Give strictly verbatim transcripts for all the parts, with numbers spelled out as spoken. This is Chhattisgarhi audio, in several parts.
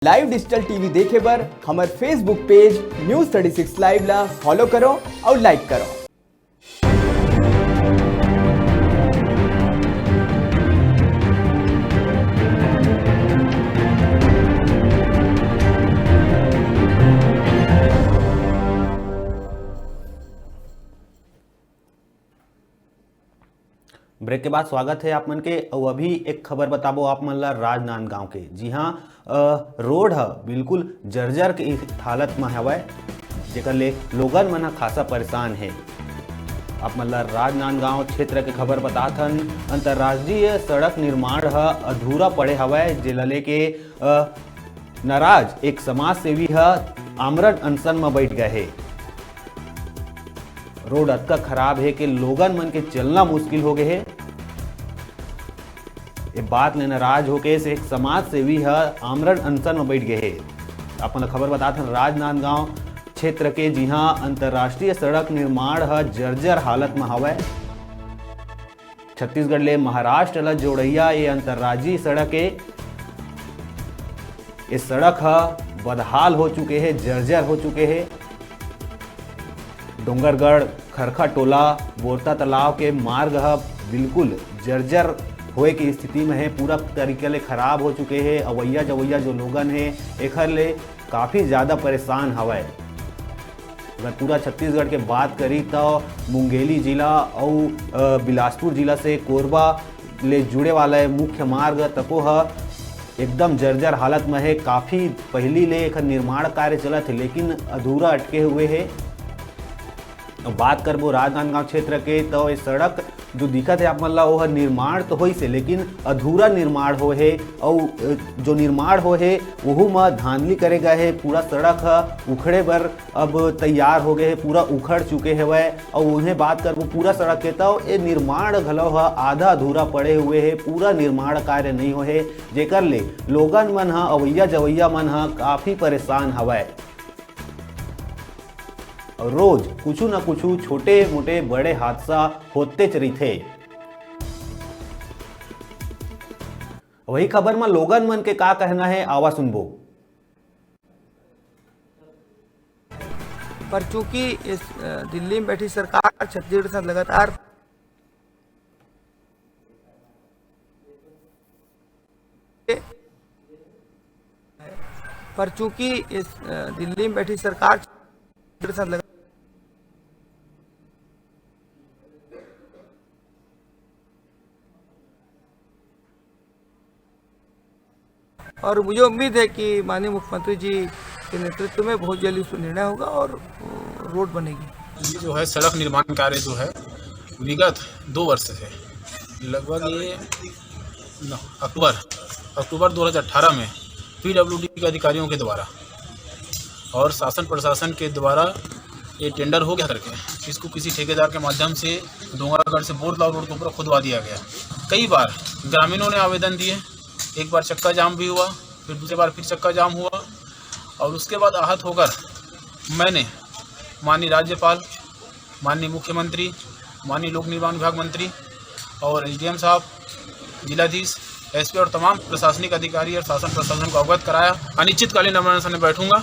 लाइव डिजिटल टीवी देखे बर हमर Facebook पेज News Thirty Six Live ला फॉलो करो और लाइक करो। ब्रेक के बाद स्वागत है आप मन के। अउ अभी एक खबर बताबो आप मन ला राजनांदगांव के। जी हाँ, अ, रोड ह बिल्कुल जर्जर के हालत म हवय, जेकर ले लोगन मन ह खासा परेशान हे। आप मन ला राजनांदगांव क्षेत्र के खबर बताथन। अंतर्राष्ट्रीय सड़क निर्माण ह अधूरा पड़े हवय, जेला लेके, अ, नाराज एक समाज सेवी ह आमरण अनशन म बैठ गए हे। रोड अतका खराब हे कि लोगन मन के चलना मुश्किल हो गए हे। ये बात ले नाराज होके से एक समाज सेवी ह आमरण अनशन म बैठ गए हे। अपन खबर बतात हन राजनांदगांव क्षेत्र के, जिहां अंतर्राष्ट्रीय सड़क निर्माण ह जर्जर हालत म हवय। छत्तीसगढ़ ले महाराष्ट्र ल जोड़इया ये अंतर्राज्यीय सड़क ए। ये सड़क ह बदहाल हो चुके हे, जर्जर हो चुके हे। डोंगरगढ़ खरखा टोला बोरता तालाब के मार्ग ह बिल्कुल जर्जर होए के स्थिति में हे, पूरा तरीका ले खराब हो चुके हे। अवैया जवैया जो लोगन हे, एखर ले काफ़ी ज़्यादा परेशान हवय। अगर पूरा छत्तीसगढ़ के बात करी, तो मुंगेली जिला अउ, अ, बिलासपुर जिला से कोरबा ले जुड़े वाला ये मुख्य मार्ग तको ह एकदम जर्जर हालत में हे। काफ़ी पहिली ले एखर निर्माण कार्य चलत हे, लेकिन अधूरा अटके हुए हे। अब बात करबो राजनांदगांव क्षेत्र के, तो ये सड़क जो दिखत हे आप मन ला, ओह निर्माण तो होइस हे, लेकिन अधूरा निर्माण होए हे। अउ, अ, जो निर्माण होए हे, ओहू म धांधली करे गए हे। पूरा सड़क ह उखड़े बर अब तैयार हो गए हे, पूरा उखड़ चुके हवय। अउ उहें बात करबो पूरा सड़क के, तो ये निर्माण घलो ह आधा अधूरा पड़े हुए हे, पूरा निर्माण कार्य नहीं होए हे, जेकर ले लोगन मन ह, अवैया जवैया मन ह काफ़ी परेशान हवय। अउ रोज कुछु न कुछु छोटे मोटे बड़े हादसा होतेच रहिथे। वही खबर म लोगन मन के का कहना हे, आवा सुनबो। पर चूंकि इस, अ, दिल्ली में बैठी सरकार छत्तीसगढ़ के साथ लगातार पर चूंकि इस, अ, दिल्ली में बैठी सरकार छत्तीसगढ़ के साथ लगा और मुझे उम्मीद है कि माननीय मुख्यमंत्री जी के नेतृत्व में बहुत जल्द इस पर निर्णय होगा और, अ, रोड बनेगी। ये जो है सड़क निर्माण कार्य जो है विगत दो वर्ष से लगभग ये न, अक्टूबर, अक्टूबर दो हज़ार अठारह में पीडब्ल्यूडी के अधिकारियों के द्वारा और शासन प्रशासन के द्वारा ये टेंडर हो गया करके इसको किसी ठेकेदार के माध्यम से डोंगरगढ़ से बोरतलाव रोड के ऊपर खुदवा दिया गया। कई बार ग्रामीणों ने आवेदन दिए, एक बार चक्का जाम भी हुआ, फिर दूसरी बार फिर चक्का जाम हुआ और उसके बाद आहत होकर मैंने माननीय राज्यपाल, माननीय मुख्यमंत्री, माननीय लोक निर्माण विभाग मंत्री और एसडीएम साहब, जिलाधीश, एसपी और तमाम प्रशासनिक अधिकारी और शासन प्रशासन को अवगत कराया। अनिश्चितकालीन अवकाश में बैठूंगा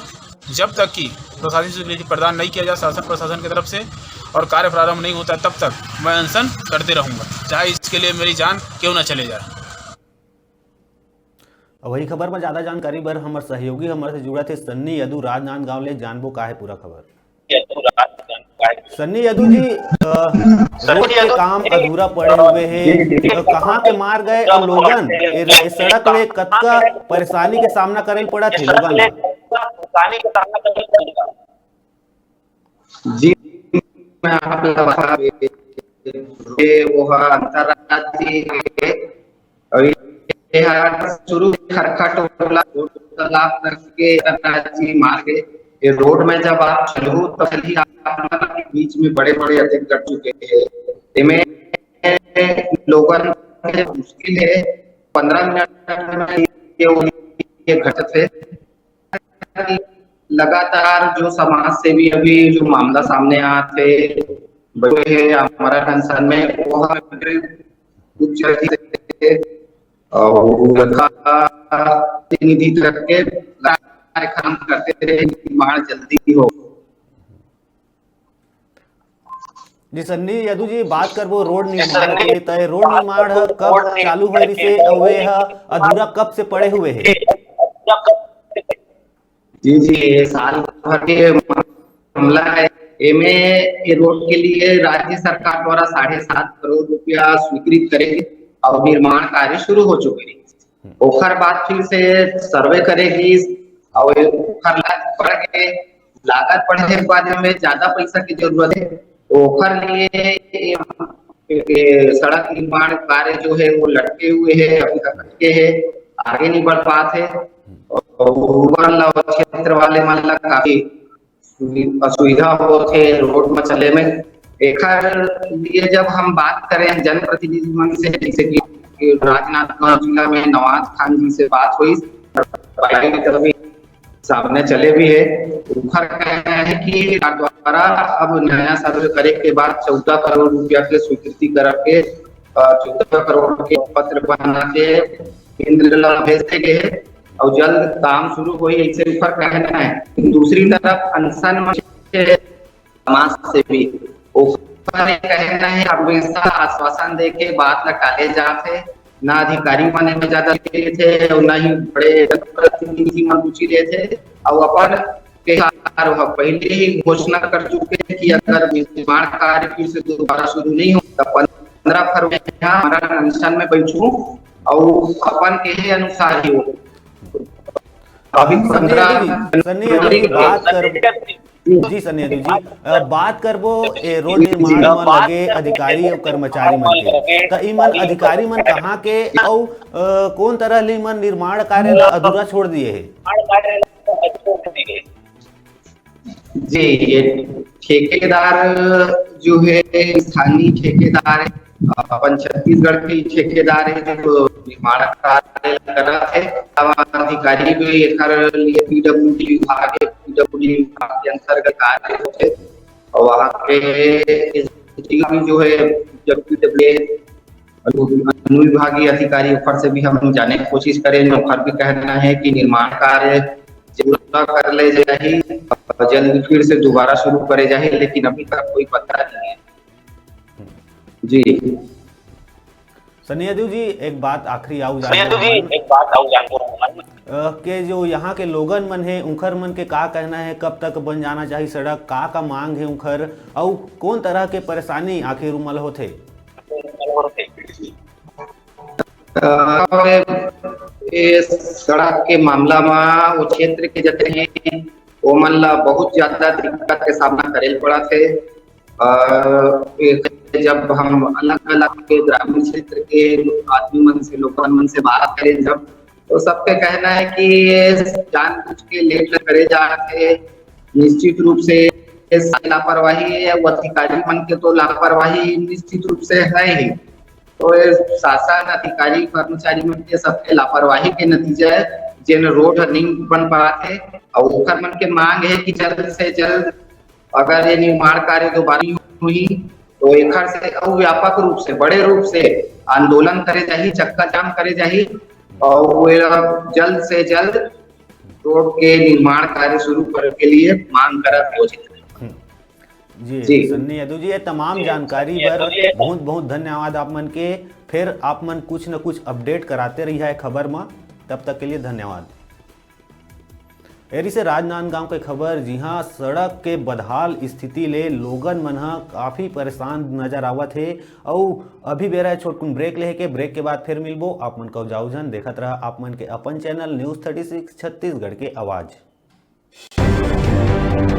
जब तक कि प्रशासनिक स्वीकृति प्रदान नहीं किया जाए शासन प्रशासन की तरफ से और कार्य प्रारंभ नहीं होता, तब तक मैं अनशन करते रहूंगा, चाहे इसके लिए मेरी जान क्यों ना चले जाए। अब वही खबर में ज्यादा जानकारी बर हमर सहयोगी हमर से जुड़त हे सन्नी यदु राजनांदगांव ले। जानबो का हे पूरा खबर। सन्नी यदु जी, अ, रोड के काम अधूरा पड़े हुए हे, अ, कहाँ के मार्ग हे अउ लोगन ए, ए सड़क ले कतका परेशानी के सामना करे ल पड़त हे लोगन ला? जी, मैं आप ला बता ये वो ह अंतर्राष्ट्रीय हे। अउ ये ह शुरू खरखा टोला तालाब तक के अंतर्राष्ट्रीय मार्ग हे। ये रोड में जब आप चलहू, तो चलिए आप बीच में बड़े-बड़े अतिक्रमण कर चुके हैं। इनमें लोगन के मुश्किल हे, पंद्रह मिनट में ये, ये घटत हे। लगातार जो समाज सेवी अभी जो मामला सामने आत हे, बैठे हे हमारा टेंशन में, वो हम उच्च अधिकारी से और प्रतिनिधि तक के कार्य खत्म करते रहे, निर्माण जल्दी हो। जी सन्नी यदु जी, बात करबो रोड निर्माण के, त ये रोड निर्माण ह कब चालू होए रिहिसे अउ ये ह अधूरा कब से पड़े हुए हे? जी जी, ये साल भर के मामला है। एमे, ये रोड के लिए राज्य सरकार द्वारा साढ़े सात करोड़ रुपया स्वीकृत करे और निर्माण कार्य शुरू हो चुके हैं। ओखर बाद फिर से सर्वे करे गिस और ओखर लागत बढ़ के, लागत बढ़े के बाद में ज्यादा पैसा की जरूरत है। ओखर लिए ये, ये सड़क निर्माण कार्य जो है वो लटके हुए है, अभी तक अटके है, आगे नहीं बढ़ पात है। और urban ला-, क्षेत्र वाले मन ला काफी सुवि-, असुविधा होत हे रोड म चले में। एखर लिए जब हम बात करें जनप्रतिनिधि मन से, जैसे कि राजनांदगांव जिला में नवाज खान जी से बात हुई, सामने चले भी है, उखर कहना है कि सरकार द्वारा अब नया सर्वे करे के बाद चौदह करोड़ रुपया के स्वीकृति करके, अ, चौदह करोड़ के पत्र बना के केंद्र ला भेज दे गए है और जल्द काम शुरू होई, ऐसे उखर कहना है। दूसरी तरफ अनशन में समाज सेवी, ओकर कहना है, हमेशा आश्वासन देके बात ला टाले जात हे, ना अधिकारी मन में ज्यादा रुचि लेथे और ना ही बड़े जनप्रतिनिधि मन रुचि लेथे। और अपन के सरकार ह पहले ही घोषणा कर चुके हैं कि अगर निर्माण कार्य फिर से दोबारा शुरू नहीं हो, तो पंद्रह फरवरी यहाँ हमारा अनशन में बैठू और अपन के अनुसार ही हो। अभी सन्नी पंद्रह यदु जी, सन्नी यदु जी, बात कर, जी सन्नी यदु जी, अ, बात करबो ए रोड निर्माण म लगे अधिकारी अउ कर्मचारी मन के। त इमन अधिकारी मन कहाँ के अउ, अ, कौन तरह ले इमन निर्माण कार्य ला अधूरा छोड़ दिए हे? जी, ये ठेकेदार जो है, स्थानीय ठेकेदार है, अपन छत्तीसगढ़ के ही ठेकेदार है, जो निर्माण कार्य करत है। अब अधिकारी भी एकर लिए पीडब्ल्यूडी विभाग है, पीडब्ल्यूडी विभाग के अंतर्गत कार्य होथे और वहाँ के एसडीओ भी जो है, पीडब्ल्यूडी अनु-, अनुविभागीय अधिकारी, ओकर से भी हम जाने की कोशिश करें। ओकर भी कहना है कि निर्माण कार्य पूरा कर ले जाही और जल्द फिर से दोबारा शुरू करे जाही, लेकिन अभी तक कोई पता नहीं है। जी। सन्नी यदु जी, एक बात आखिरी आऊ जान, एक बात आऊ जान, अ, के जो यहाँ के लोगन मन है, उनकर मन के का कहना है, कब तक बन जाना चाहिए सड़क, का का मांग है उनकर, अउ कौन तरह के परेशानी आखिर उमन ल होथे? अ, ये सड़क के मामला म वो क्षेत्र के जते हैं, ओमन ला बहुत ज्यादा दिक्कत के सामना करे ल पड़त हे। अ, ये जब हम अलग-अलग के ग्रामीण क्षेत्र के आदमी मन से, लोगन मन से बात करें जब, तो सबके कहना है कि ये जानबूझ के लेट करे जात हे। निश्चित रूप से ये लापरवाही है, वो अधिकारी मन के तो लापरवाही निश्चित रूप से है ही। तो ये शासन, अधिकारी, कर्मचारी मन के सबके लापरवाही के नतीजा है, जेन रोड ह नहीं बन पात हे। और ओकर मन के मांग है कि जल्द से जल्द अगर ये निर्माण कार्य दोबारा नहीं हुई, तो एखर से अउ व्यापक रूप से, बड़े रूप से आंदोलन करे जाही, चक्का जाम करे जाही और वो जल्द से जल्द रोड के निर्माण कार्य शुरू करे के लिए मांग करत हे। हम्म। जी, जी। सन्नी यदु जी, ये तमाम जानकारी बर बहुत, बहुत धन्यवाद आप मन के। फिर आप मन कुछ न कुछ अपडेट कराते रहिहा है खबर म। तब तक के लिए धन्यवाद। एरी से राजनांदगांव के खबर, जिहां सड़क के बदहाल स्थिति ले लोगन मन ह काफी परेशान नजर आवत हे। अउ अभी बेरा हे छोटकुन ब्रेक लेहे के, ब्रेक के बाद फिर मिलबो। आप मन कौ जाऊ झन, देखत रहा आप मन के अपन channel news thirty six Chhattisgarh के आवाज़।